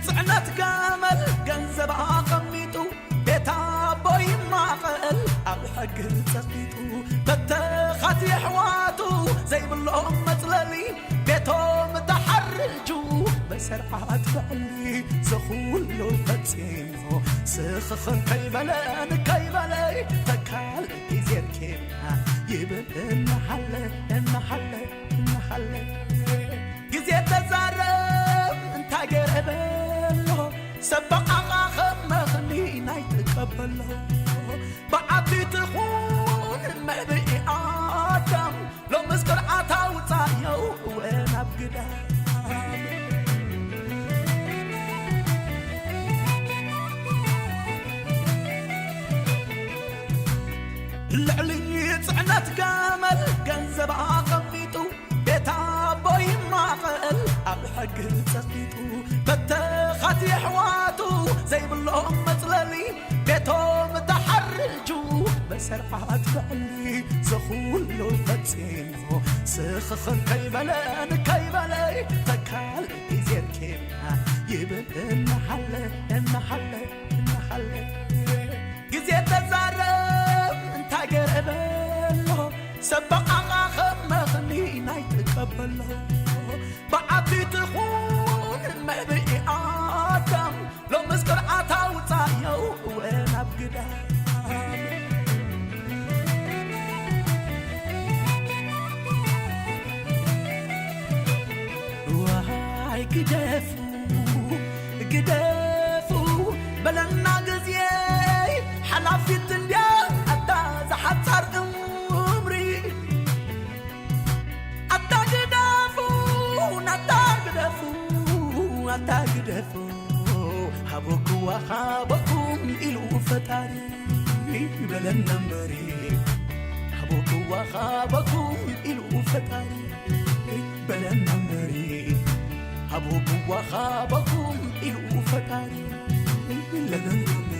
ጽዕነት ገመል ገንዘብ ኣቐሚጡ ቤት ኣቦ ይማቐል ኣብ ሕጊ ጸቂጡ በተኻት የሕዋቱ ዘይብሎም መጽለሊ ቤቶም ተሓርጁ በሰርዓት ብዕሊ ዝኹሉ ፈጺሙ ስኽኽን ከይበለ ንከይበለ ተካል ግዜ ርኬብና ይብል እናሓለ እናሓለ እናሓለ ግዜ ተዛረብ እንታይ ገረበ ኣሎ ሰብ በቓቓ ከም መኽኒ ናይ ትቀበሎ ብዓቢት ኹን መብኢ ኣዳም ሎምስ ቅርዓት ኣውጻዮ እወ ናብ ግዳም ልዕሊ ጽዕነት ገመል ገንዘብ ኣቐሚጡ ቤት ኣቦ ይማቐል ኣብ ሕጊ ጸቂጡ በተኻት የሕዋቱ ዘይብሎም መጽለሊ ቤቶም ተሓርጁ በሰርዓት ብዕሊ ዝኹሉ ፈጺሙ ስኽኽን ከይበለ ንከይበለ ተካል ግዜ ርኬብና ይብል እናሓለ እናሓለ እናሓለ ግዜ ተዛረብ እንታይ ገረበሎ ሰብ በቓቓ ከም መኽኒ ናይ ትቀበሎ ብዓቢት ኹን መብኢ ኣዳም ሎምስ ቅርዓት ኣውጻዮ እወ ናብ ግዳም ዋይ ግደፉ ግደፉ በለና ግዜ ሓላፊት እንድያ ኣታ ዝሓጻር እምሪ ኣታ ግደፉ ኣታ ግደፉ ኣታ ግደፉ ሃበኩዋ ሃበኩም ኢሉ ፈጣሪ በለና እምበሪ ሃበኩዋ ሃበኩም ኢሉ ፈጣሪ በለና እምበሪ ሃበኩዋ ሃበኩም ኢሉ ፈጣሪ በለና እምበሪ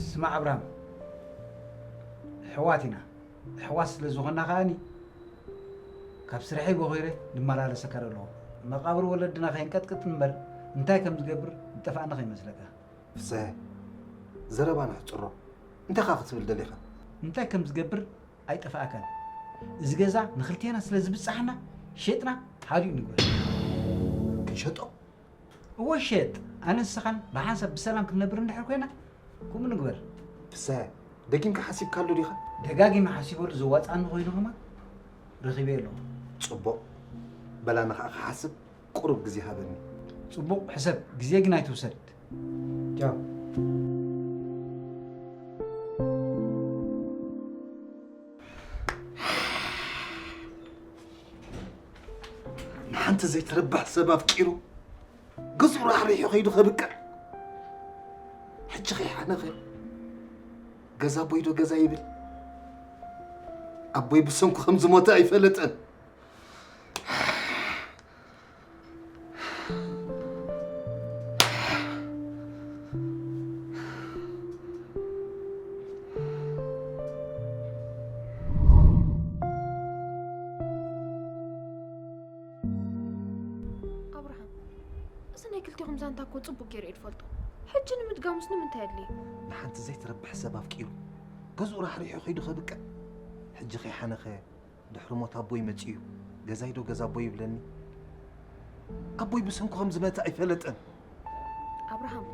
ስማዕ ኣብርሃም፣ ኣሕዋት ኢና። ኣሕዋት ስለ ዝኾንና ከኣኒ፣ ካብ ስርሐይ ቦኺረ ድመላለሰካ ደለኹ። መቓብር ወለድና ከየንቀጥቅጥ እምበር፣ እንታይ ከም ዝገብር ዝጠፍኣኒ ከይመስለካ። ፍስሀ፣ ዘረባ ነሕጽሮ። እንታይ ኻ ክትብል ደሊኻ? እንታይ ከም ዝገብር ኣይጠፍኣካን። እዚ ገዛ ንኽልቴና ስለ ዝብጻሓና፣ ሸጥና ሃዲኡ ንግበር። ክንሸጦ? እወ ሸጥ። ኣነ ንስኻን ብሓንሳብ ብሰላም ክንነብር እንድሕር ኮይና፣ ከምኡ ንግበር። ፍስሀ፣ ደጊምካ ሓሲብካሉ ዲኻ? ደጋጊመ ሓሲበሉ ዘዋጽኣኒ ኮይኑ ከማን ረኺበዮ ኣለኹ። ጽቡቕ። በላ ንኻ ክሓስብ ቁሩብ ግዜ ሃበኒ። ጽቡቕ ሕሰብ፣ ግዜ ግን ኣይትውሰድ። ቻው። ንሓንቲ ዘይትረብሕ ሰብ ኣፍቂሩ፣ ገዝኡ ራሕሪሑ ከይዱ ከብቅዕ። ሕጂ ከይሓነኸ፣ ገዛ ኣቦይ ዶ ገዛ ይብል? ኣቦይ ብሰንኩ ከም ዝሞተ ኣይፈለጠን። ኣብርሃም፣ እዚ ናይ ክልቴኹም ዛንታ እኮ ጽቡቕ ገይረ እየ ዝፈልጦ። ሕጂ ንምድጋሙስ ንምንታይ ኣድልየ? ንሓንቲ ዘይትረብሕ ሰብ ኣፍቂሩ፣ ገዝኡ ራሕሪሑ ከይዱ ከብቅዕ። ሕጂ ከይሓነኸ፣ ድሕሪ ሞት ኣቦይ መጺኡ፣ ገዛይ ዶ ገዛ ኣቦይ ይብለኒ? ኣቦይ ብሰንኩ ከም ዝመተ ኣይፈለጠን። ኣብርሃም፣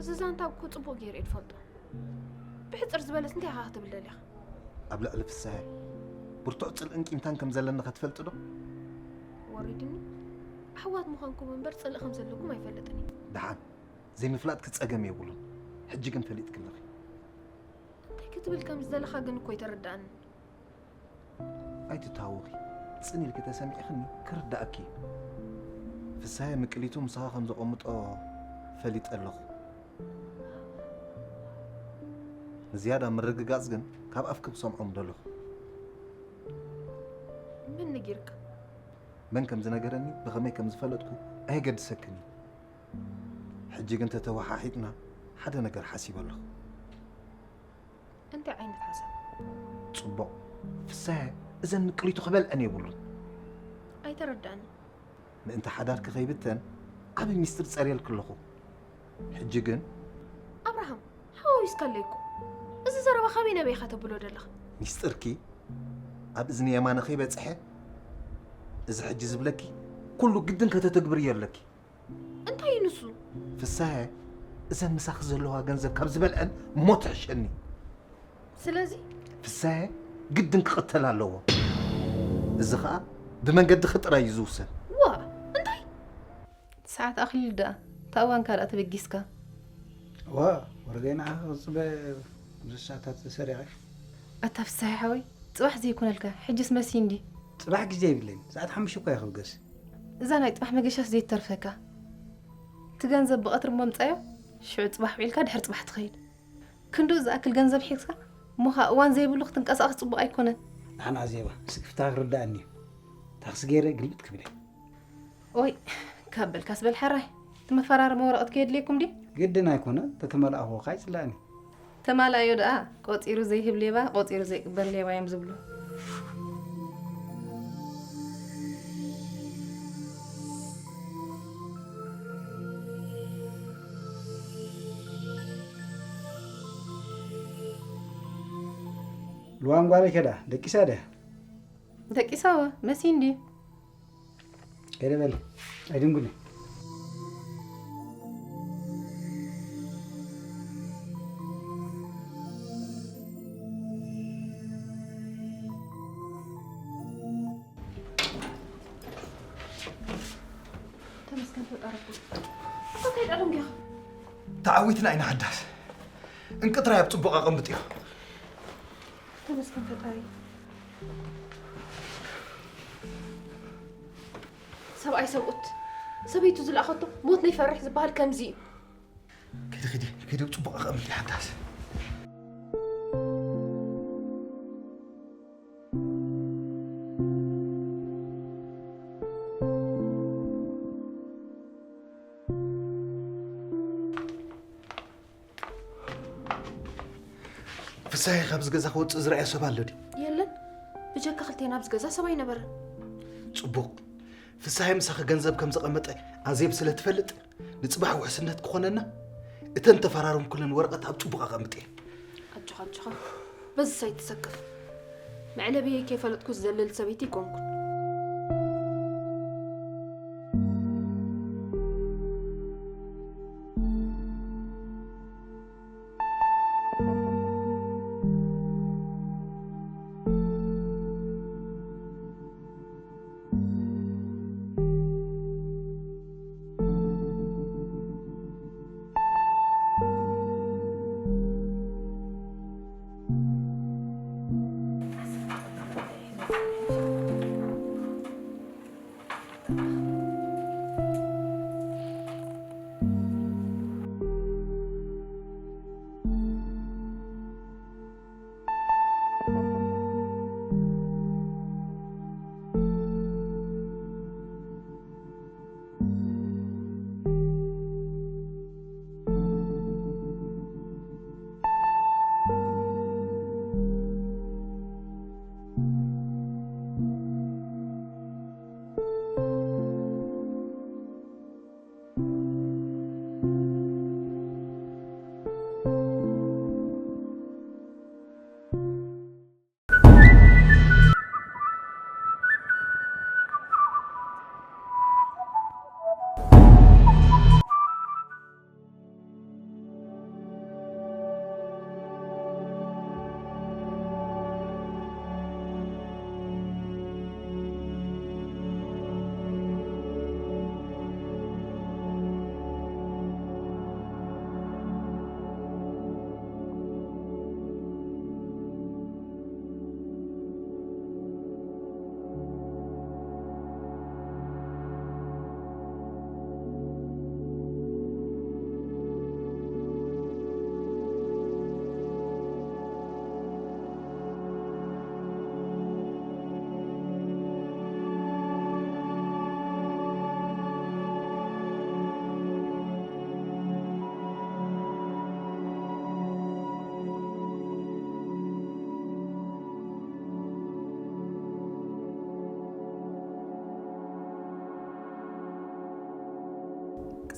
እዚ ዛንታ እኮ ጽቡቕ ገይረ እየ ዝፈልጦ። ብሕጽር ዝበለስ እንታይ ኢኻ ክትብል ደሊኻ? ኣብ ልዕሊ ፍስሃ ብርቱዕ ጽልእን ቂምታን ከም ዘለኒ ከትፈልጢ ዶ? ወሪድኒ። ኣሕዋት ምዃንኩም እምበር ጽልእ ከም ዘለኩም ኣይፈልጥን እየ። ደሓን፣ ዘይምፍላጥኪ ጸገም የብሉን። ሕጂ ግን ፈሊጥኪ ኣለኺ። እንታይ ክትብል ከም ዝደለኻ ግን እኮ ኣይተረዳእንን። ኣይትታወኺ። ጽን ኢልኪ ተሰሚዕኽኒ ክርዳእኪ እዩ። ፍሳየ ምቅሊቱ ምሳኻ ከም ዘቐምጦ ፈሊጠ ኣለኹ። ንዝያዳ ምርግጋጽ ግን ካብ ኣፍኪ ክሰምዖ ምደለኹ። መን ነጊርካ? መን ከም ዝነገረኒ ብኸመይ ከም ዝፈለጥኩ ኣየገድሰክን እዩ። ሕጂ ግን ተተወሓሒጥና ሓደ ነገር ሓሲበ ኣለኹ። እንታይ ዓይነት ሓሳብ? ጽቡቕ። ፍሳየ እዘን ምቅሊቱ ክበልዐን የብሉን። ኣይተረዳእኒ። ምእንቲ ሓዳርኪ ከይብተን ዓቢ ሚስጥር ጸርየልኪ ኣለኹ። ሕጂ ግን ኣብርሃም፣ ሓዋዊስካለይ እኮ። እዚ ዘረባ ካበይ ናበይ ኢኻ ተብሎ ዘለኻ? ሚስጥርኪ ኣብ እዝኒ የማነ ከይበጽሐ፣ እዚ ሕጂ ዝብለኪ ኩሉ ግድን ከተተግብርዮ ኣለኪ። እንታይ እዩ ንሱ? ፍሳየ እዘን ምሳኺ ዘለዋ ገንዘብ ካብ ዝበልዐን ሞት ትሕሸኒ። ስለዚ ፍሳየ ግድን ክቕተል ኣለዎ። እዚ ኸኣ ብመንገድኺ ጥራይ እዩ ዝውሰን። ዋ፣ እንታይ? ሰዓት ኣኽሊሉ ደኣ፣ እታ እዋንካ ደኣ ተበጊስካ። ዋ፣ ወረደይ ንዓኺ ክጽበ ብዙሕ ሰዓታት ተሰሪዐ። ኣታ ፍሳሐ ሓወይ፣ ጽባሕ ዘይኮነልካ፣ ሕጅስ መሲ እንዲ። ጽባሕ ግዜ የብለይን፣ ሰዓት ሓሙሽተ እኳ እየ ክብገስ። እዛ ናይ ጽባሕ መገሻስ ዘይትተርፈካ። እቲ ገንዘብ ብቐትሪ እሞ ምጻዮ፣ ሽዑ ጽባሕ ውዒልካ ድሕሪ ጽባሕ ትኸይድ። ክንድኡ ዝኣክል ገንዘብ ሒዝካ፣ እሞ ኸኣ እዋን ዘይብሉ ክትንቀሳቐስ ጽቡቕ ኣይኮነን። ንዓና ዜባ፣ ስክፍታ ክርዳእኒ እዩ። ታክሲ ገይረ ግልብጥ ክብል እየ። ኦይ፣ ካብ በልካስ በል ሕራይ። እቲ መፈራረሚ ወረቐት ከየድልየኩም ድዩ? ግድን ኣይኮነ፣ ተተመላእኽዎ ካይ ጽላእኒ። ተማላእዮ ደኣ፣ ቆጺሩ ዘይህብ ሌባ፣ ቆጺሩ ዘይቅበል ሌባ እዮም ዝብሉ። ልዋም ጓለይ ከዳ ደቂሳ ድያ? ደቂሳዋ መሲን ድዩ? ከይደ በሊ ኣይድንጉኒ። ተመስገን ፈጣሪ እኮ። እንታይ ደኣ ደንጊኻ? ተዓዊትና ኢና ሓዳስ። እንቅጥራይ ኣብ ጽቡቕ ኣቐምጥዮ። ተመስገን ፈጣሪ። ሰብኣይ ሰብኡት ሰበይቱ ዝለኣኸቶ ሞት ነይፈርሕ ዝበሃል ከምዚ እዩ። ከይዲ ከይዲ ከይዲ ኣብ ጽቡቕ ኣቐምጥ ሓዳስ። ፍሳሄ ካብዚ ገዛ ክወፅእ ዝረኣየ ሰብ ኣሎ ድዩ? የለን። ብጀካ ክልቴና ኣብዚ ገዛ ሰብ ኣይነበረን። ፅቡቕ። ፍሳሄ ምሳኺ ገንዘብ ከም ዘቐመጠ ኣዜብ ስለ ትፈልጥ ንፅባሕ ውሕስነት ክኾነና እተን ተፈራረምኩለን ወረቐት ኣብ ፅቡቕ ኣቐምጥየን። ኣጆኻ ኣጆኻ በዚስ ኣይትሰከፍ። መዕለብየይ ከይፈለጥኩ ዝዘልል ሰበይቲ ኣይኮንኩን።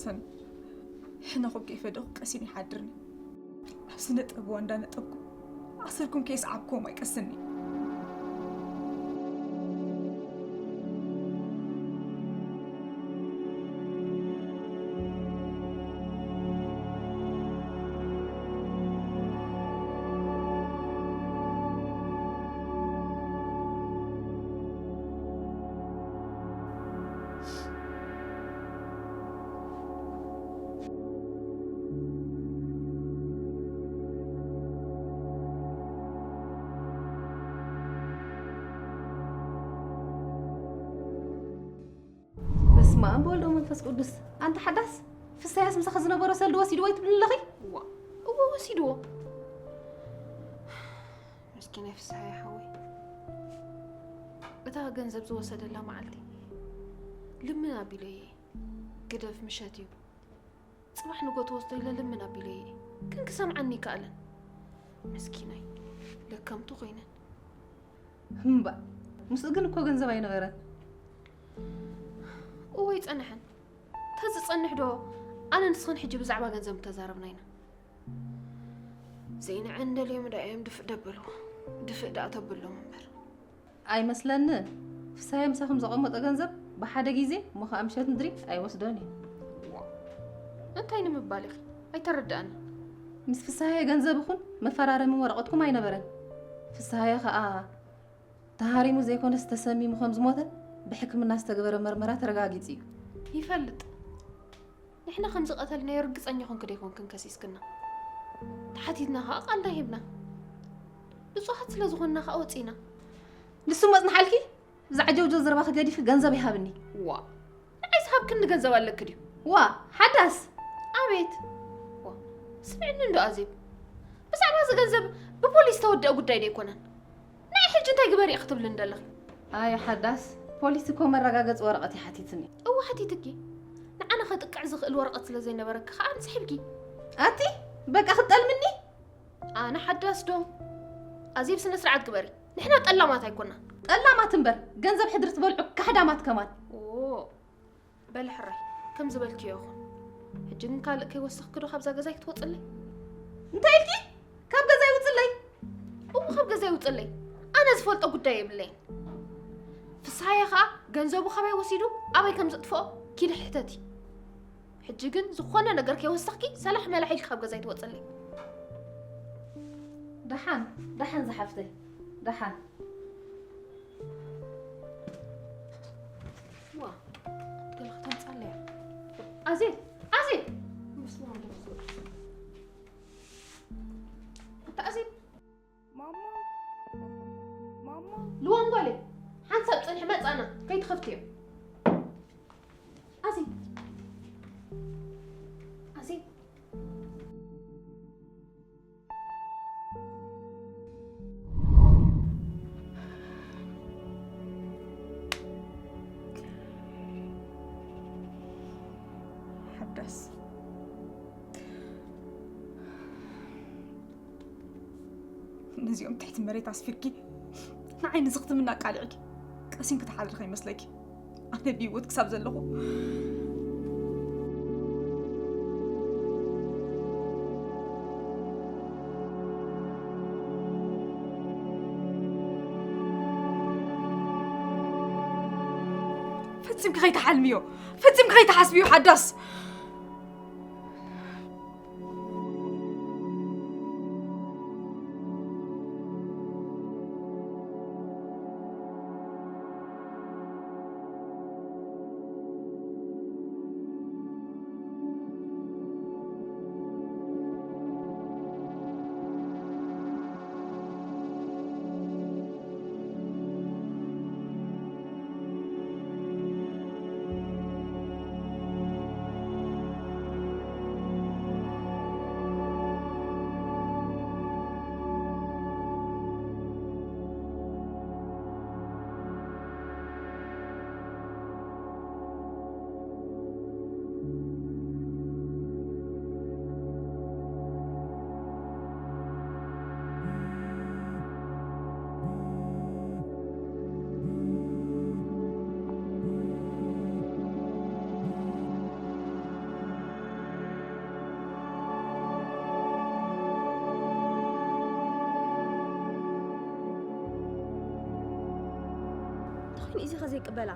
ሰን ሕነኹም ከይፈደኹ ቀሲን ይሓድርኒ። ኣብዚ ነጠብዋ እንዳነጠብኩ ኣሰርኩም ከይስዓብክዎም ኣይቀስኒ። በስመ ኣብ ወወልድ ወመንፈስ ቅዱስ። ኣንታ ሓዳስ፣ ፍሳያስ ምሳኺ ዝነበሮ ሰልዲ ወሲድዎ ይትብልኒ ኣለኺ? እዋ፣ እዎ ወሲድዎ። ምስኪናይ ፍስሃየ ሓወይ፣ እታ ገንዘብ ዝወሰደላ መዓልቲ ልምን ኣቢለየ። ግደፍ፣ ምሸት እዩ፣ ጽባሕ ንጎ ትወስዶ ኢለ ልምን ኣቢለየ፣ ግን ክሰምዓኒ ይከኣለን። ምስኪናይ፣ ለከምቱ ኮይነን። እምባ፣ ምስኡ ግን እኮ ገንዘብ ኣይነበረን። እወ ይጸንሐን። ተዝጸንሕ ዶ ኣነ ንስኽን ሕጂ ብዛዕባ ገንዘብ ምተዛረብና ኢና። ዘይንዐ እንደልዮም ዳ እዮም ድፍእ ደበልዎ። ድፍእ ደኣ ተብሎም እምበር። ኣይመስለንን። ፍሳየ ምሳኹም ዘቐመጦ ገንዘብ ብሓደ ግዜ እሞ ኸኣ ምሸት ምድሪ ኣይወስዶን እዩ። ዋ፣ እንታይ ንምባል ኢኺ? ኣይተረድኣንን። ምስ ፍሳየ ገንዘብኹም መፈራረሚ ወረቐትኩም ኣይነበረን። ፍሳየ ኸኣ ተሃሪሙ ዘይኮነስ ተሰሚሙ ከም ዝሞተ ብሕክምና ዝተገበረ መርመራ ተረጋጊጹ እዩ። ይፈልጥ። ንሕና ከም ዝቐተልናዮ ርግጸኛ ኮንኪ ዶ ኣይኮንክን ከሲስክና? ተሓቲትና ኸኣ ቃልና ሂብና። ንጹሃት ስለ ዝኾንና ኸኣ ወጺና። ንሱ መጽንሓልኪ? ብዛዕባ ጀውጀው ዘረባኺ ገዲፍኪ ገንዘብ ይሃብኒ። ዋ፣ ንዓይ ዝሃብክኒ ገንዘብ ኣለኪ ድዩ? ዋ፣ ሓዳስ! ኣቤት። ዋ፣ ስምዕኒ እንዶ ኣዜብ። ብዛዕባ እዚ ገንዘብ ብፖሊስ ዝተወደአ ጉዳይ ዶ ኣይኮነን? ንዓይ ሕጂ እንታይ ግበሪ ኢኺ ትብልኒ ዘለኺ? ኣይ ሓዳስ፣ ፖሊስ እኮ መረጋገጺ ወረቐት እዩ ሓቲትኒ። እወ ሓቲትኪ። ንዓና ከጥቅዕ ዝኽእል ወረቐት ስለ ዘይነበረኪ ከኣ ኣንስሒብኪ። ኣቲ በቃ ክትጠልምኒ? ኣነ ሓዳስ ዶ? ኣዜብ ስነ ስርዓት ግበሪ። ንሕና ጠላማት ኣይኮናን። ጠላማት እምበር ገንዘብ ሕድሪ ትበልዑ ካሕዳማት ከማን። ኦ፣ በሊ ሕራይ፣ ከም ዝበልክዮ ይኹን። ሕጂ ግን ካልእ ከይወሰኽኪ ዶ ካብዛ ገዛይ ክትወጽለይ? እንታይ ኢልኪ? ካብ ገዛይ ውጽለይ? እሞ ካብ ገዛይ ውጽለይ። ኣነ ዝፈልጦ ጉዳይ የብለይን። ፍስሃየ ኸኣ ገንዘቡ ካባይ ወሲዱ ኣበይ ከም ዘጥፍኦ ኪዲ ሕተቲ። ሕጂ ግን ዝኾነ ነገር ከይወሰኽኪ ሰላሕ መላሕ ኢልኪ ካብ ገዛይ ትወጽለይ። ደሓን፣ ደሓን ዝሓፍተይ፣ ደሓን። ዋ፣ ገለ ክተምጻለያ። ኣዜብ፣ ኣዜብ! በስመ ኣብ ወመንፈስ ቅዱስ። ኣታ ኣዜብ! ማማ! ማማ! ልዋም ጓለይ፣ ሓንሳብ ጽንሒ መጻና፣ ከይትኸፍትዮ። ኣዜብ! ኣዜብ! ሓዳስ፣ ነዚኦም ትሕቲ መሬት ኣስፊርኪ ንዓይ ንዝኽትምና ኣቃሊዕኪ ቀሲን ክትሓድሪ ከይመስለኪ። ኣነ ብህይወት ክሳብ ዘለኹ ፈጺምኪ ከይትሓልምዮ፣ ፈጺምኪ ከይትሓስብዮ ሓዳስ። ንኢዚ ከዘይቅበላ።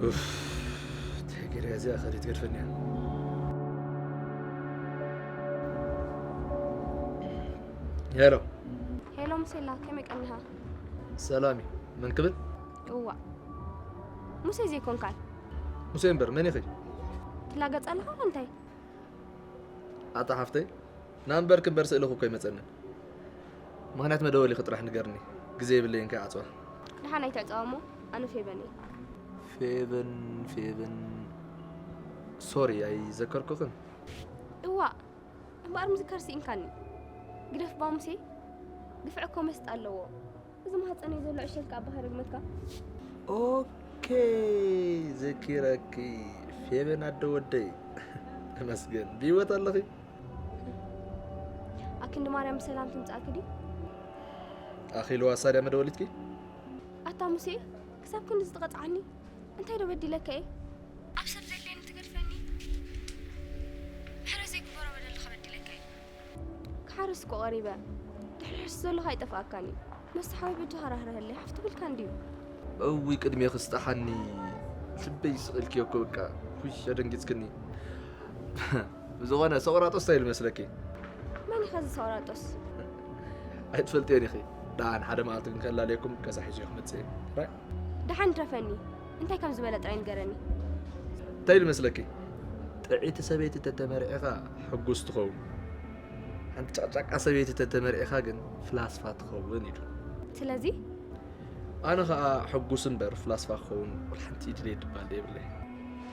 ኡፍ፣ እንታይ ገይረ እዚኣ ከደይ ትገድፈኒ እያ። ሄሎ። ሄሎ ሙሴላ፣ ከመይ ቀኒኻ? ሰላም እዩ። መን ክብል? እዋ፣ ሙሴ ዘይኮንካን? ሙሴ እምበር መን ኢኺ? ትላገጽ ኣለኻ እንታይ? ኣታ ሓፍተይ፣ ናምበርኪ እምበር ስእልኺ እኮ ኣይመጸንን። ምኽንያት መደወሊኺ ጥራሕ ንገርኒ። ግዜ የብለይን ከይዓጽዋ። ደሓን ኣይትዕጸዋ እሞ፣ ኣነ ፌበን እየ። ፌቨን፣ ፌቨን፣ ሶሪ ኣይዘከርኩኽን። እዋ፣ እምበኣር ምዝካር ስኢንካኒ። ግደፍ ባ ሙሴ፣ ግፍዒ እኮ መስጥ ኣለዎ። እዚ ማህፀነይ ዘሎ ዕሸል ከኣ ባህ ረግመካ። ኦኬ፣ ዘኪረኪ። ፌቨን ኣደ ወደይ። ተመስገን። ብህይወት ኣለኺ? ኣክንዲ ማርያም ብሰላም ትምጻእኪ ድዩ? ኣኺልዋ ሳድያ መደወሊትኪ? ኣታ ሙሴ፣ ክሳብ ክንዲ ዝትቐጽዓኒ እንታይ ዶ በዲለካ እየ? ኣብ ሰብ ዘድልየኒ ትገድፈኒ? ሕረ ዘይግበሮ በደል ዶ ከበዲለካ እየ? ክሓርስ እኮ ቀሪበ። ድሕሪ ሕርሲ ዘለኻ ኣይጠፍኣካን እዩ። ነስቲ ሓወይ በጃኻ ራህርሀለይ፣ ሓፍቲ ብልካ እንድዩ። እውይ ቅድሜኺ ስጣሓኒ። ልበይ ስቕ ኢልክዮ እኮ በቃ። ውይ ኣደንጊጽክኒ። ብዝኾነ ሰቑራጦስ እንታይ ኢሉ መስለኪ? መን ኢኻ እዚ ሰቑራጦስ? ኣይትፈልጥዮን ኢኺ። ደሓን ሓደ መዓልቲ ግን ከላልየኩም ገዛ ሒዙ እዩ ክመጽእ እዩ። ጥራይ ደሓን ድረፈኒ። እንታይ ከም ዝበለ ጥራይ ንገረኒ። እንታይ ኢሉ መስለኪ? ጥዕይቲ ሰበይቲ ተተመርዒኻ ሕጉስ ትኸውን፣ ሓንቲ ጫቅጫቃ ሰበይቲ ተተመርዒኻ ግን ፍላስፋ ትኸውን ኢሉ። ስለዚ ኣነ ኸኣ ሕጉስ እምበር ፍላስፋ ክኸውን ወላ ሓንቲ ድሌት ድባል የብለይ።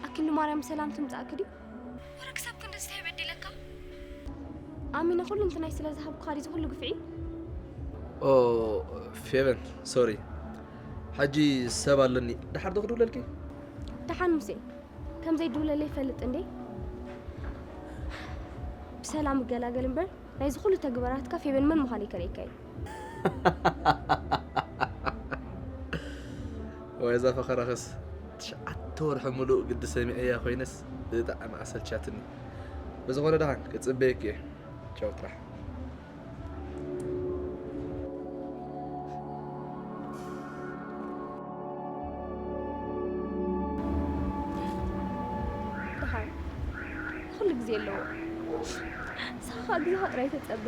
ኣክንዲ ማርያም ብሰላም ትምጻእኪ ድዩ? ወረ ክሳብ ክንድዚ እንታይ በዲለካ? ኣሚነ ኩሉ እንትናይ ስለ ዝሃብኩኻ ድዩ እዚ ኩሉ ግፍዒ? ኦ ፌቨን፣ ሶሪ። ሕጂ ሰብ ኣለኒ። ደሓር ዶ ክድውለልኪ? ደሓን ሙሴ፣ ከም ዘይድውለለይ ይፈልጥ እንዴ? ብሰላም እገላገል እምበር ናይዚ ኩሉ ተግባራትካ ፌቨን መን ምዃነይ ከርእየካ እየ። ወይ እዛ ፈኸራኸስ ትሽዓተ ወርሒ ሙሉእ ግዲ ሰሚዐያ ኮይነስ ብጣዕሚ ኣሰልቻትኒ። ብዝኾነ ደሓን ክጽበየኪ እየ። ቻው ጥራሕ። ደሓን ኩሉ ግዜ ኣለዎ። ንስኻ ግዜኻ ጥራይ ተጸበ።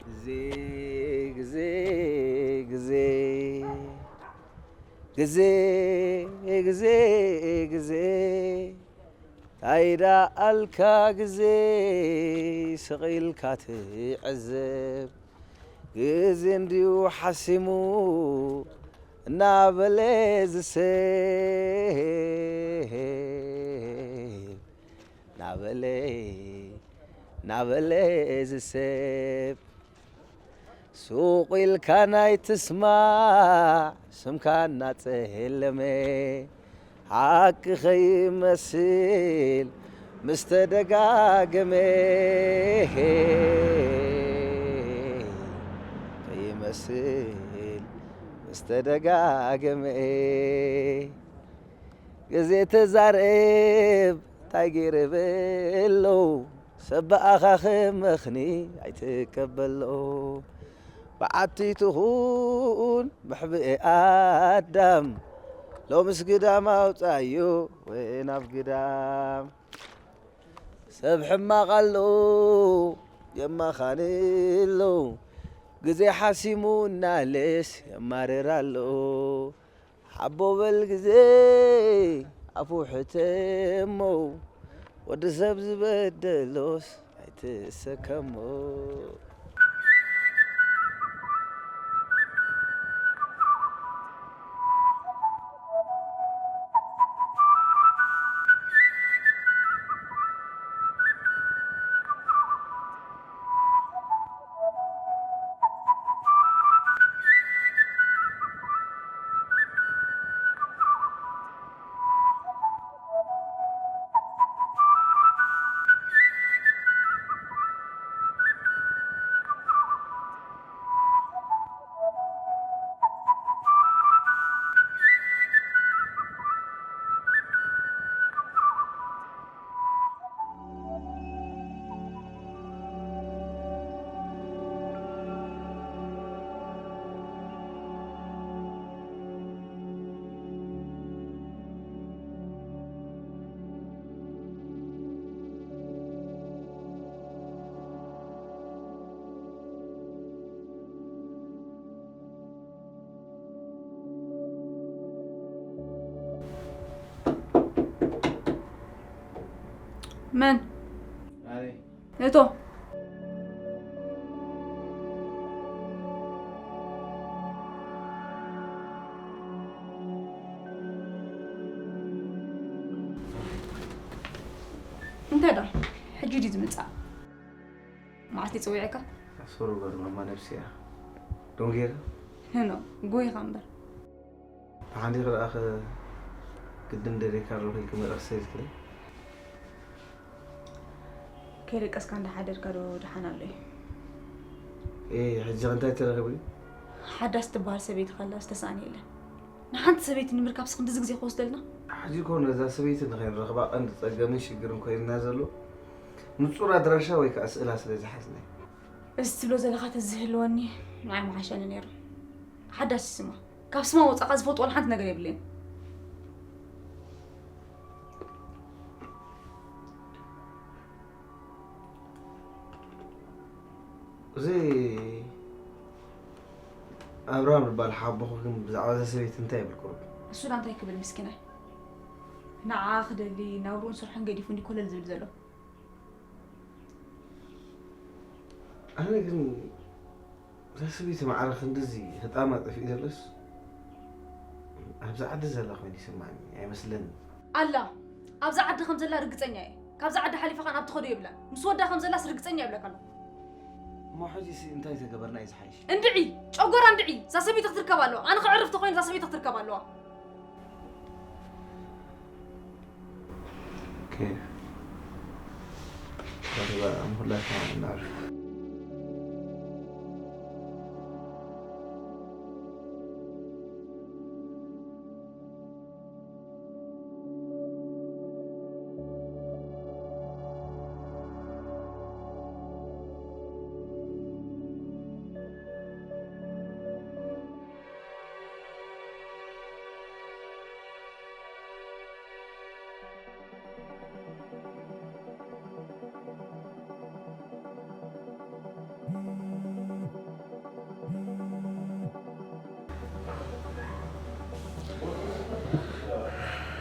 ግዜ ግዜ ግዜ ግዜ ግዜ ግዜ እንታይ ደኣልካ ግዜ ስቕ ኢልካ ትዕዘብ ግዜ እንድዩ ሓሲሙ እናበለ ዝስብ ናበለ ናበለ ዝስብ ሱቕ ኢልካ ናይ ትስማዕ ስምካ እናጸለመ ሓቂ ኸይመስል ምስ ተደጋገመ ኸይመስል ምስ ተደጋገመ ግዜ ተዛረብ እንታይ ገይረ በሎ ሰብ ብኣኻ ክመኽኒ ኣይትቀበሎ በዓቲ ትኹን መሕብኢ ኣዳም ሎምስ ግዳም ኣውጻዮ ወይ ናብ ግዳም ሰብ ሕማቕ ኣሎ የማኻኒ ኣሎ ግዜ ሓሲሙ እናለስ የማርር ኣሎ ሓቦ በል ግዜ ኣፉ ሕተሞ ወዲ ሰብ ዝበደሎስ ኣይትሰከሞ መን? ኣነ እቶ እንታይ ዳ ሕጂ ድዩ ዝምጻእ? መዓልቲ ጽዊዐካ? ኣስፈሩ በርመማ ነብሲ እያ ደንጌረ ህኖ ጎይኻ እምበር ብሓንዲ ክልኣኸ ግድን ደሌካ ኣለኹ ኢልክ መልእኽቲ ሰዲድክለይ ከይደቀስካ እንዳሓደርካ ዶ ደሓን ኣሎ እዩ? እ ሕጂ እንታይ ተረኺቡ እዩ? ሓዳስ ትበሃል ሰበይቲ ከላ ዝተሳእነ የለን። ንሓንቲ ሰበይቲ ንምርካብስ ክንድዚ ግዜ ክወስደልና? ሕጂ እኮ ነዛ ሰበይቲ ንኸይንረኽባ ቀንዲ ጸገምን ሽግርን ኮይንና ዘሎ ንጹር ኣድራሻ ወይ ከዓ ስእላ ስለ ዝሓዝና እዩ። እዚ ትብሎ ዘለኻ ተዝህልወኒ ንዓይ ምሓሸኒ ነይሩ። ሓዳስ ስማ ካብ ስማ ወጻኻ ዝፈልጦ ዋላ ሓንቲ ነገር የብለይን። እዚ ኣብርሃም ዝበሃል ሓቦኹ ግን ብዛዕባ እዛ ሰበይቲ እንታይ ይብል ቁሩብ? እሱ ዳ እንታይ ክብል ምስኪናይ? ንዓ ክደሊ ናብርኡን ስርሑን ገዲፉ እንዲ ኮለል ዝብል ዘሎ። ኣነ ግን እዛ ሰበይቲ ማዕረ ክንድዚ ህጣማ ጠፊኡ ዘሎስ ኣብዛ ዓዲ ዘላ ኮይኑ ይስምዓኒ ኣይመስለንን። ኣላ ኣብዛ ዓዲ ከም ዘላ ርግጸኛ እየ። ካብዛ ዓዲ ሓሊፋ ከኣ ናብ ትኸዶ የብላን። ምስ ወዳ ከም ዘላስ ርግጸኛ ይብለካ ኣለኹ። እሞ ሕጂሲ እንታይ ተገበርና እዩ ዝሓይሽ? እንድዒ ጨጎራ እንድዒ እዛ ሰበይቲ ክትርከብ ኣለዋ። ኣነ ከዕርፍ ተኾይነ እዛ ሰበይቲ ክትርከብ ኣለዋ። ኦኬ። ተረባ ንኹላትና እናዕርፍ።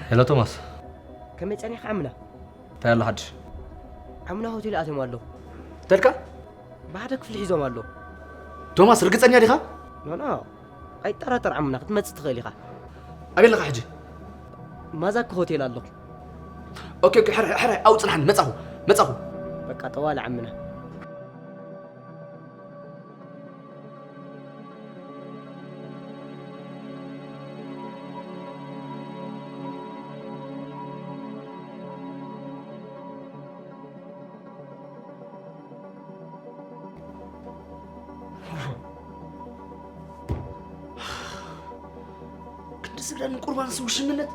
ሄሎ ቶማስ፣ ከመይ ጸኒሕካ ዓምና? እንታይ ኣሎ ሓድሽ? ዓምና ሆቴል ኣትዮም ኣለዉ። ተልካ ብሓደ ክፍሊ ሒዞም ኣለዉ። ቶማስ፣ ርግጸኛ ዲኻ? ኖኖ፣ ኣይጠራጠር ዓምና ክትመጽእ ትኽእል ኢኻ። ኣበይ ኣለኻ ሕጂ? ማዛኪ ሆቴል ኣለኹ። ኦኬ ኦኬ፣ ሕራይ ሕራይ፣ ኣብኡ ጽንሓኒ፣ መጻኹ መጻኹ። በቃ ጠዋል ዓምና። ክንዲ ስግዳን ቁርባንስ ውሽምነት።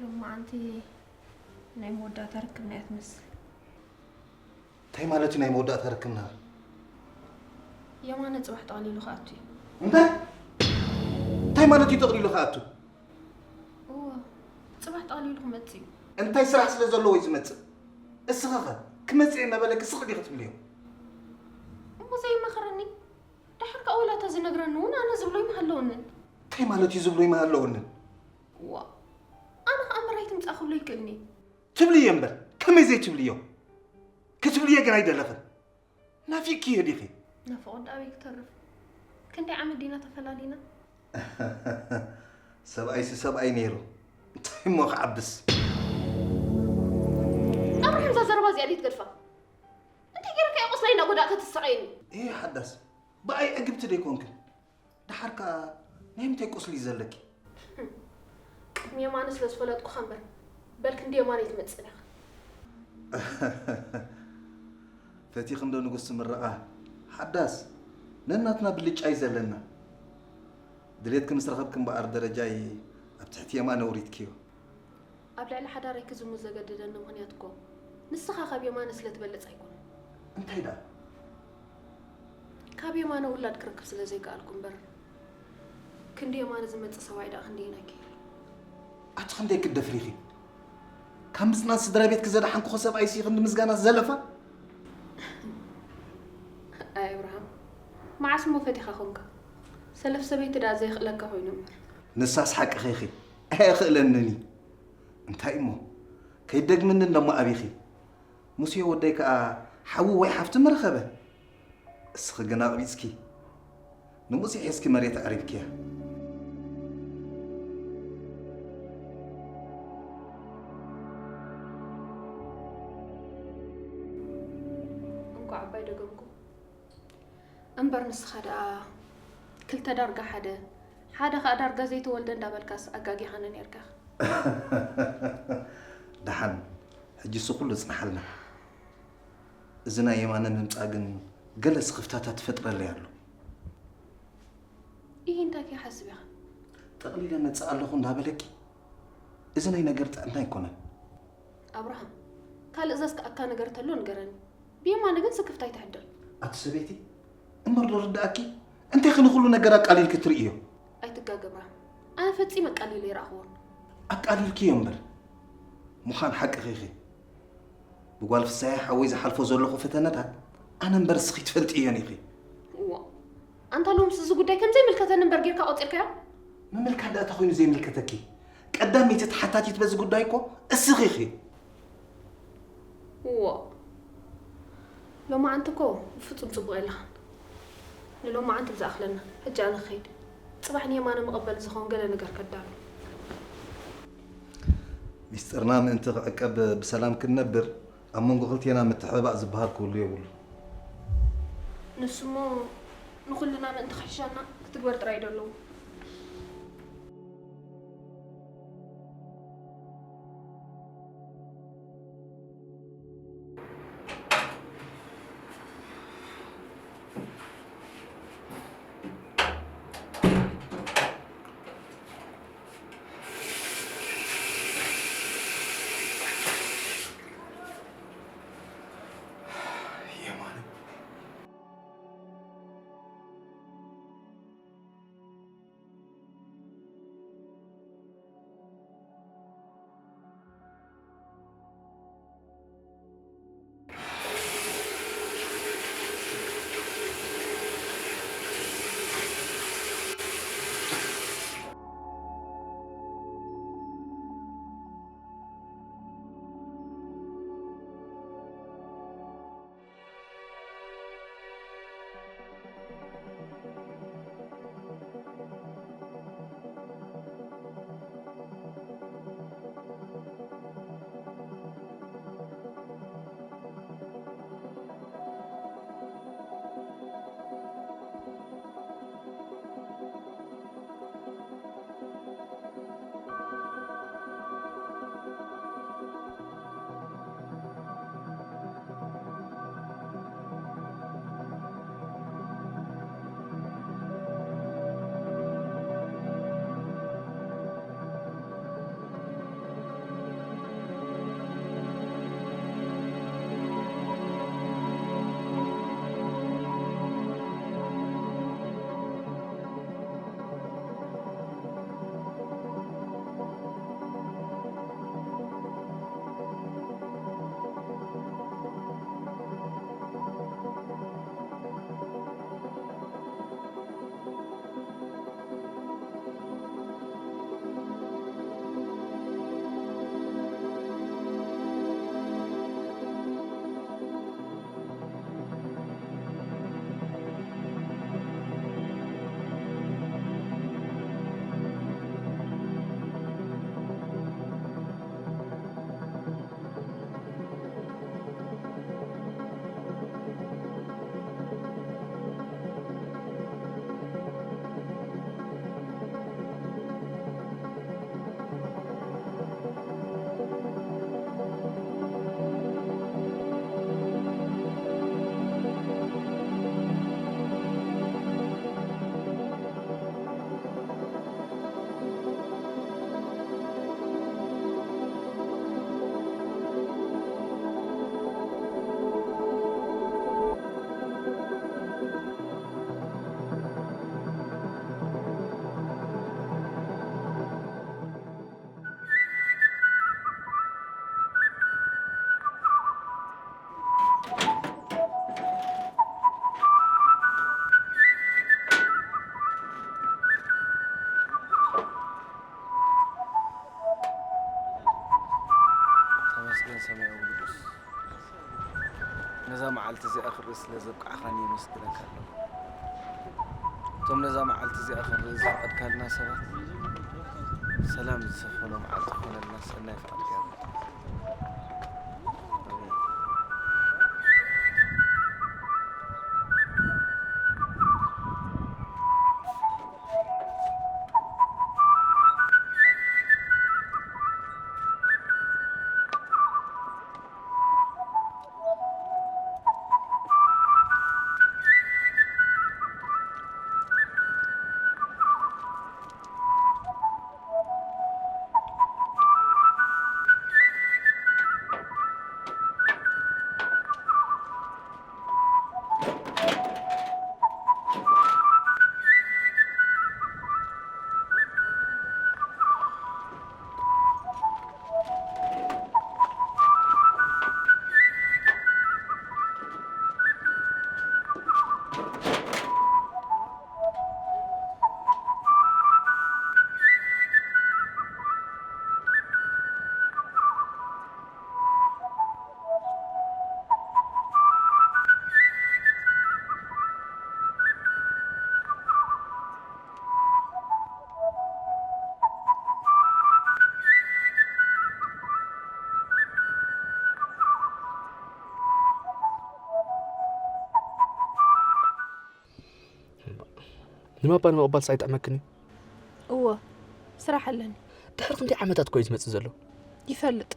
ሎማዓንቲ ናይ መወዳእታ ርክብና እያ ትመስል። እንታይ ማለት እዩ ናይ መወዳእታ ርክብና? የማነ ፅባሕ ጠቕሊሉ ክኣቱ እዩ። እንታይ እንታይ ማለት እዩ ጠቕሊሉ ክኣቱ? እዎ ፅባሕ ጠቕሊሉ ክመፅእ እዩ። እንታይ ስራሕ ስለ ዘለዎ እዩ ዝመፅእ? እስኸኸ ክመፅእ እናበለኪ ስቕ ዲኺ ትብልዮ? እሞ ዘይመኸረኒ ደሓር ከዓ ወላ ተዝነግረኒ እውን ኣነ ዝብሎ ይምሃለውንን። እንታይ ማለት እዩ ዝብሎ ይምሃለውንን? ዋ ኣነ ከዓ ምራይ ትምፃእ ክብሎ ይክእልኒ። ትብልዮ እምበር ከመይ ዘይትብልዮ? ክትብልዮ ግን ኣይደለኽን። ናፊቅክዮ ዲኺ? ናፍቆት ኣበይ ክተርፍ? ክንደይ ዓመት ዲና ተፈላሊና? ሰብኣይሲ ሰብኣይ ነይሩ። እንታይ እሞ ክዓብስ? ኣብርሃም እዛ ዘረባ እዚኣ ደይ ትገድፋ? እንታይ ገይረካ እየ ቁስለይ እንዳጎዳእካ ተሰቃየኒ? እየ ሓዳስ ብኣይ ዕግብቲ ደይኮንክን። ደሓር ከኣ ናይ ምንታይ ቁስሊ እዩ ዘለኪ? ቅድሚ የማነ ስለ ዝፈለጥኩኻ እምበር በል ክንዲ የማነ ትመጽእ ኢኻ። ፈቲኺ እንዶ ንጉስ ምረቓ ሓዳስ ነናትና ብልጫ እዩ ዘለና። ድሌትኪ ምስ ረኸብኪ እምበኣር ደረጃይ ኣብ ትሕቲ የማነ ኣውሪድክዮ። ኣብ ልዕሊ ሓዳረይ ክዝሙ ዘገደደኒ ምኽንያት እኮ ንስኻ ካብ የማነ ስለ ትበልጽ ኣይኮነን። እንታይ ደኣ? ካብ የማነ ውላድ ክረክብ ስለ ዘይከኣልኩ እምበር ክንዲ የማነ ዝመጽእ ሰብኣይ ደኣ ክንደየናይ ክህሉ። ኣቲ ክንደይ ክትደፍሪ ኢኺ? ካብ ምጽናት ስድራ ቤትኪ ዘድሓንክኹ ሰብኣይሲ ክንዲ ምስጋናስ ዘለፋ? ኣይ ኣብርሃም፣ መዓስ እሞ ፈቲኻ ኾንካ? ሰለፍ ሰበይቲ ደኣ ዘየኽእለካ ኮይኑ እምበር። ንሳስ ሓቅኺ ኢኺ፣ ኣየኽእለንን እዩ። እንታይ እሞ፣ ከይትደግምኒ እንደሞ ኣቢኺ። ሙሴ ወደይ ከኣ ሓዉ ወይ ሓፍቲ ምረኸበ። እስኺ ግን ኣቕቢጽኪ፣ ንሙሴ ሒዝኪ መሬት ኣዕሪብክያ። እንኳዕ ኣባይ ደገምኩ። እምበር ንስኻ ደኣ ክልተ ዳርጋ ሓደ፣ ሓደ ኸኣ ዳርጋ ዘይተወልደ እንዳበልካስ ኣጋጊኻኒ ኔርካ። ደሓን፣ ሕጂ እሱ ኩሉ ጽንሓልና። እዚ ናይ የማነ ምምጻእ ግን ገለ ስኽፍታታት ይፈጥረለይ ኣሎ። ኢሂ እንታይ ከይሓስብ ኢኻ? ጠቕሊለ እመጽእ ኣለኹ እንዳበለኪ፣ እዚ ናይ ነገር ጥዕና ኣይኮነን። ኣብርሃም፣ ካልእ ዘስክኣካ ነገር ተሎ ንገረኒ። ብየማነ ግን ስክፍታ ኣይተሕድር። ኣቲ ሰበይቲ፣ እምበር ዶ ርድኣኪ? እንቴኺ ንኹሉ ነገር ኣቃሊልኪ ትርእዮ? ኣይትጋገ ኣብርሃም፣ ኣነ ፈጺመ ኣቃሊለ ኣይረኣኽዎን። ኣቃሊልክዮ እምበር፣ ምዃን ሓቅኺ ኢኺ። ብጓል ፍሳየ ሓወይ ዝሓልፎ ዘለኹ ፈተነታት ኣነ እምበር እስኺ ትፈልጥየን ኢኺ። እዋ፣ ኣንታ ሎምስ እዚ ጉዳይ ከም ዘይምልከተኒ እምበር ጌርካ ቆጺርካዮ? ምምልካት ደኣ እንታይ ኮይኑ ዘይምልከተኪ? ቀዳመይቲ ተሓታቲት በዚ ጉዳይ እኮ እስኺ ኢኺ። እዎ፣ ሎማዓንቲ እኮ ብፍጹም ጽቡቕ የለኻን። ንሎማዓንቲ ብዝኣኽለና፣ ሕጂ ኣነ ክኸይድ። ጽባሕ ንየማነ መቐበሊ ዝኸውን ገለ ነገር ከዳሉ። ሚስጥርና ምእንቲ ክዕቀብ ብሰላም ክንነብር ኣብ መንጎ ክልቴና ምትሕብባእ ዝበሃል ክህሉ የብሉን። ንሱሞ ንኹልና ምእንቲ ክሕሸና ክትግበር ጥራይ እዩ ደለዎ። ሰማያዊ ንጉስ፣ ነዛ መዓልቲ እዚኣ ክርኢ ስለ ዘብቃዕኻኒ የመስግነካ ኣለኹ። እቶም ነዛ መዓልቲ እዚኣ ክንርኢ ዝፈቐድካልና ሰባት፣ ሰላም ዝሰፈኖ መዓልቲ ክኾነልና ሰናይ ፍቓድካ ይኹን። ኣሜን። ንባባ ንምቕባልስ ኣይጥዕመክን እዩ? እወ፣ ስራሕ ኣለኒ። ድሕሪ ክንደይ ዓመታት እኮ እዩ ዝመጽእ ዘሎ? ይፈልጥ።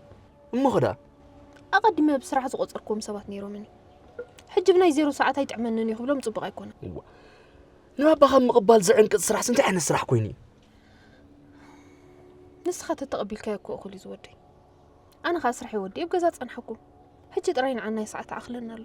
እሞ ኸ ደኣ? ኣቐዲመ ብስራሕ ዝቖጸርክዎም ሰባት ነይሮምኒ። ሕጂ ብናይ ዜሮ ሰዓት ኣይጥዕመንን እዩ ክብሎም ጽቡቕ ኣይኮነን። እዋ፣ ንባባ ካብ ምቕባል ዝዕንቅጽ ስራሕስ እንታይ ዓይነት ስራሕ ኮይኑ እዩ? ንስኻ ተተቐቢልካዮ እኮ እኹል እዩ ዝወደይ። ኣነ ኸኣ ስራሐይ ወዲኤ ኣብ ገዛ ጸንሓኩም። ሕጂ ጥራይ ንዓናይ ሰዓት ኣኽለና ኣሎ።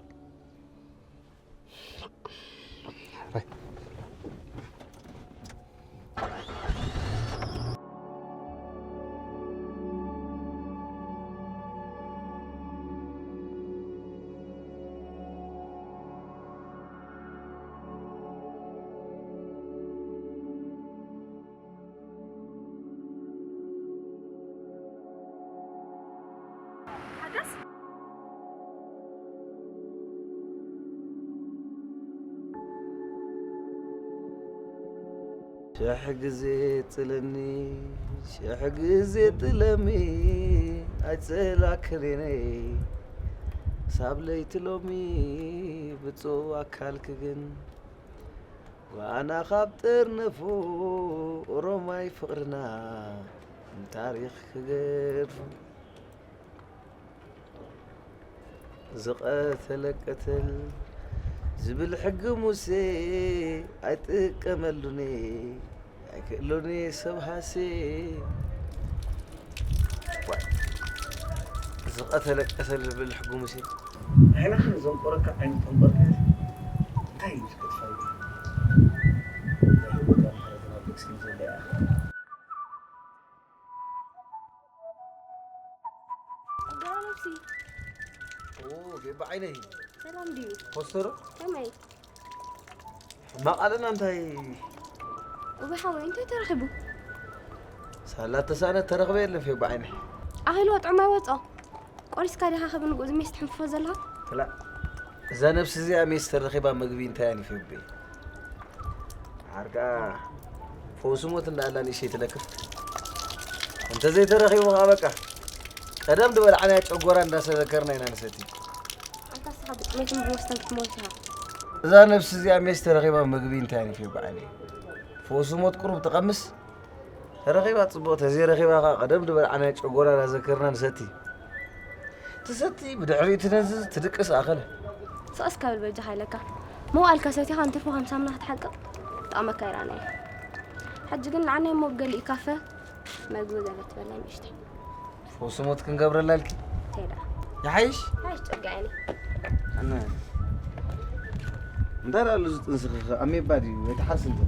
ሓዳስ? ሽሕ ግዜ ጥለኒ፣ ሽሕ ግዜ ጥለሚ፣ ኣይጸላክሬነይ። ሳብ ለይቲ ሎሚ ብጹእ ኣካልኪ ግን፣ ዋና ካብ ጥርንፉ ኦሮማይ ፍቕርና ንታሪኽ ክገድፉ። ዝቐተለ ቀተል ዝብል ሕጊ ሙሴ ኣይጥቀመሉኒ፣ ኣይክእሉኒ ሰብ ሃሴ። ዋይ፣ ዝቐተለ ቀተል ዝብል ሕጊ ሙሴ። ዓይንኻ ዘንቆረካ ዓይኒ ጠንቆርካስ እንታይ እዩ ዝገድፋ? ናይ ህይወት ኣምሃረትና ብልጽ እዩ ዘሎ ኢኻ። ኣገባብ ነብሲ። ኦ፣ ፌባ ዓይነይ። ሰላም ድዩ? ኮስተሮ? ከመይ? ሕማቕ ኣለና እንታይ? እወ ሓወይ፣ እንታይ ተረኺቡ? ሳላ ተሳእነት ተረኽበ የለን ፌባ ዓይነይ። ኣኺልዎ ጥዑም ኣይወጾ። ቆሪስካ ዲኻ ከብንጉ እዚ ሜስ ትሕንፍፎ ዘለኻ? ትላ፣ እዛ ነብሲ እዚኣ ሜስ ተረኺባ ምግቢ እንታይ ኣኒፈ ቤ? ዓርካ ፈውሲ ሞት እንዳኣላ ንእሽተይ ትለክፍ። እንተዘይተረኺቡ ከዓ በቃ ቀደም ዝበልዓናዮ ጨጎራ እንዳሰበከርና ኢና ንሰቲ። ኣንታ ንስኻ ብጥሜትን ብመስተን ክትሞት ኢኻ። እዛ ነብሲ እዚኣ ሜስ ተረኺባ ምግቢ እንታይ ኣኒፈ በዓለይ? ፈውሲ ሞት ቁሩብ ትቐምስ። ተረኺባ ጽቡቕ፣ ተዘይረኺባ ኸኣ ቀደም ዝበልዓናዮ ጨጎራ እናዘከርና ንሰቲ። ትሰቲ፣ ብድሕሪኡ ትነዝዝ፣ ትድቅስ ኣኸለ። ስቕ እስከ በል በጃኻ ኢለካ። መዋእልካ ሰቲኻ እንትርፎ ከም ሳሙና ክትሓቅቕ ጠቕመካ ይረኣናዮ። ሕጂ ግን ንዓናይ እሞ ብገሊኡ ካፈ መግቢ ገለ ትበልና ንእሽተይ። ፈውሲ ሞት ክንገብረላ ኢልኪ? እንታይ ደኣ? ይሓይሽ? ይሓይሽ ጸጋ ዓይኒ። ኣነ እንታይ ደኣ ኣሎ እዚ ጥንስኺ ኸ ኣሜባ ድዩ? ወይ ተሓርሲ እንተ?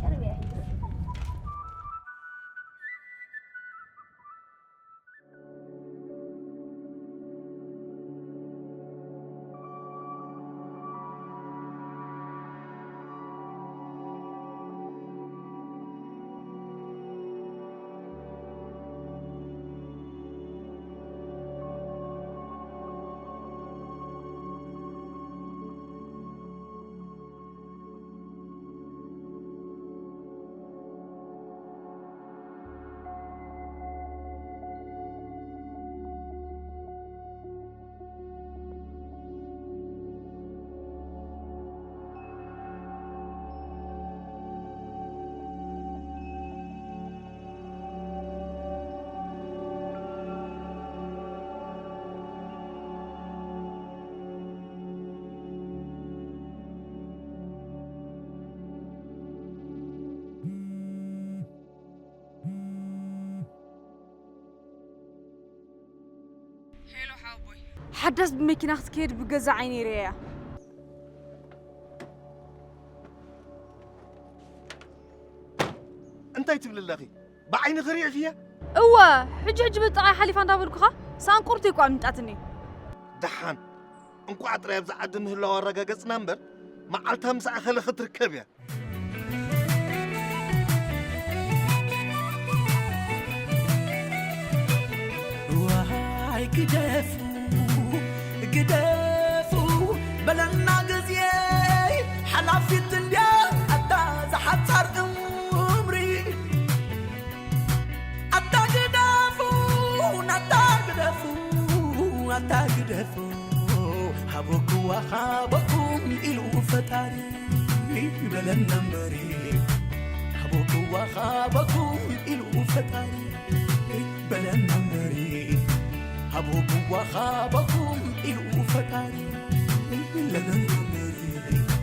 ቀርብ እየ። ሄሎ ሓወቦይ። ሓዳስ ብመኪና ክትከይድ ብገዛ ዓይነይ ርእየያ። እንታይ ትብሊ ኣለኺ? ብዓይንኺ ርኢኽያ? እወ፣ ሕጂ ሕጂ ብጥቓይ ሓሊፋ እንዳበልኩኻ ሳንቁርቲ እኳ ኣምጣትኒ። ደሓን፣ እንኳዕ ጥራይ ኣብዚ ዓዲ ምህላው ኣረጋገጽና እምበር፣ መዓልታ ምስ ኣኸለ ክትርከብ እያ። ዋይ ግደፉ ግደፉ በለና ግዜ ሓላፊት እንድያ ኣታ ዝሓጻር እምሪ ኣታ ግደፉ ኣታ ግደፉ ኣታ ግደፉ ሃበኩዋ ሃበኩም ኢሉ ፈጣሪ በለና እምበሪ ሃበኩዋ ሃበኩም ኢሉ ፈጣሪ በለና እምበሪ ሃበኩዋ ሃበኩም ኢሉ ፈጣሪ በለና እምበሪ